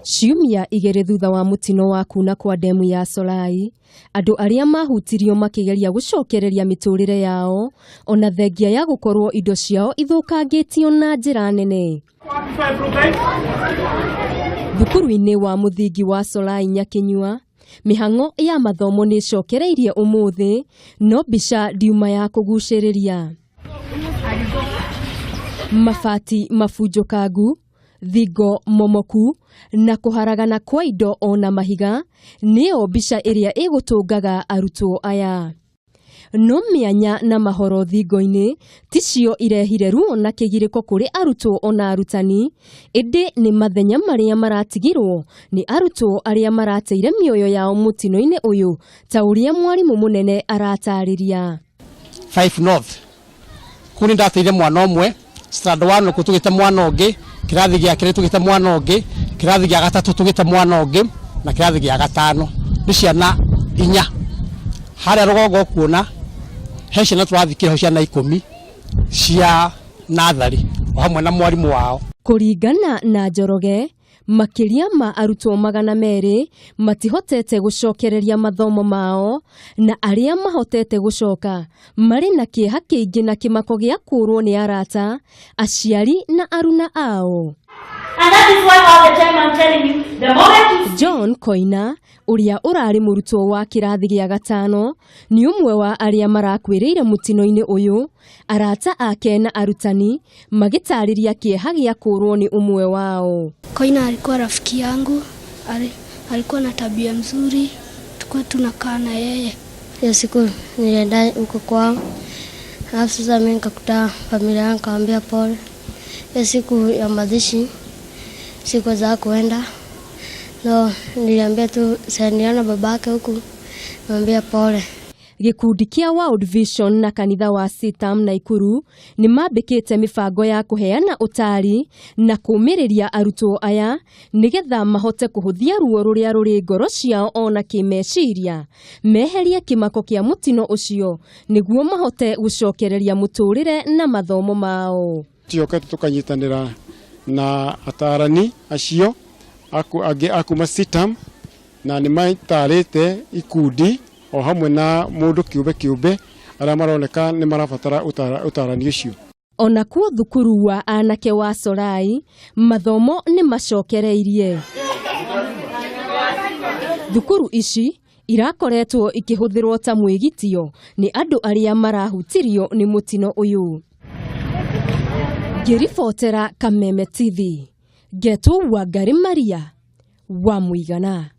Ciumia 2 thutha wa mũtino wa kuna kwa ndemu ya Solai, andũ arĩa mahutirio makĩgeria gũcokereria mĩtũrĩre yao ona thengia ya gũkorwo indo ciao ithũkangĩtio na njĩra nene. Thukuru-inĩ wa mũthingi wa Solai Nyakinyua, mĩhang'o ya mathomo nĩ ĩcokereirie ũmũthĩ, no mbica ndiuma ya kũgucĩrĩria. Mabati mabunjũkangu, thingo momoku na kũharagana kwa indo ona mahiga nĩyo mbica ĩrĩa ĩgũtũngaga arutwo aya. No mĩanya na mahoro thingo-inĩ ticio irehire ruo na kĩgirĩko kũrĩ arutwo ona arutani, ĩndĩ nĩ mathenya marĩa maratigirwo nĩ arutwo arĩa marateire mĩoyo yao mũtino-inĩ ũyũ ta ũrĩa mwarimũ mũnene aratarĩria. 5 North kũu nĩ ndateire mwana ũmwe, standard 1 kũ tũgĩte mwana ũngĩ, kĩrathi gĩa kerĩ tũgĩte mwana ũngĩ, kĩrathi gĩa gatatũ tũgĩte mwana ũngĩ na kĩrathi gĩa gatano nĩ ciana 4. Harĩa rũgongo kuona he ciana tũrathikĩra ho ciana 10 cia natharĩ o hamwe na mwarimũ wao. Kũringana na Njoroge, makĩria ma arutwo 200 matihotete gũcokereria mathomo mao na arĩa mahotete gũcoka marĩ na kĩeha kĩingĩ na kĩmako gĩa kũũrwo nĩ arata, aciari na aruna ao. And that is why all the time I'm telling you, the moment you John Koina ũrĩa ũrarĩ mũrutwo wa kĩrathi gĩa gatano nĩ ũmwe wa arĩa marakuĩrĩire mũtino-inĩ ũyũ, arata ake na arutani magĩtarĩria kĩeha gĩa kũũrwo nĩ ũmwe wao. Koina alikuwa rafiki yangu, alikuwa na tabia mzuri, tulikuwa tunakaa na yeye. Hiyo siku nilienda huko kwao, alafu sasa mimi nikakuta familia yangu, nikamwambia pole. Hiyo siku ya mazishi sikuweza kuenda, no niliambia tu, sasa niliona babake huku, nikamwambia pole. Gĩkundi kĩa World Vision na kanitha wa CITAM Naikuru nĩ mambĩkĩte mĩbango ya kũheana ũtari na kũũmĩrĩria arutwo aya nĩgetha mahote kũhũthia ruo rũrĩa rũrĩ ngoro ciao ona kĩmeciria, meherie kĩmako kĩa mũtino ũcio nĩguo mahote gũcokereria mũtũrĩre na mathomo mao. Tũcokete tũkanyitanĩra na atarani acio angĩ a kuma CITAM na nĩ matarĩte ikundi o hamwe na mũndũ kĩũmbe kĩũmbe arĩa maroneka nĩ marabatara ũtarani ũcio. Ona kuo thukuru wa anake wa Solai mathomo nĩ macokereirie. Thukuru ici irakoretwo ikĩhũthĩrwo ta mwĩgitio nĩ andũ arĩa marahutirio nĩ mũtino ũyũ. Ngĩribotera Kameme TV, ngetwo Wangari Maria wa Mũigana.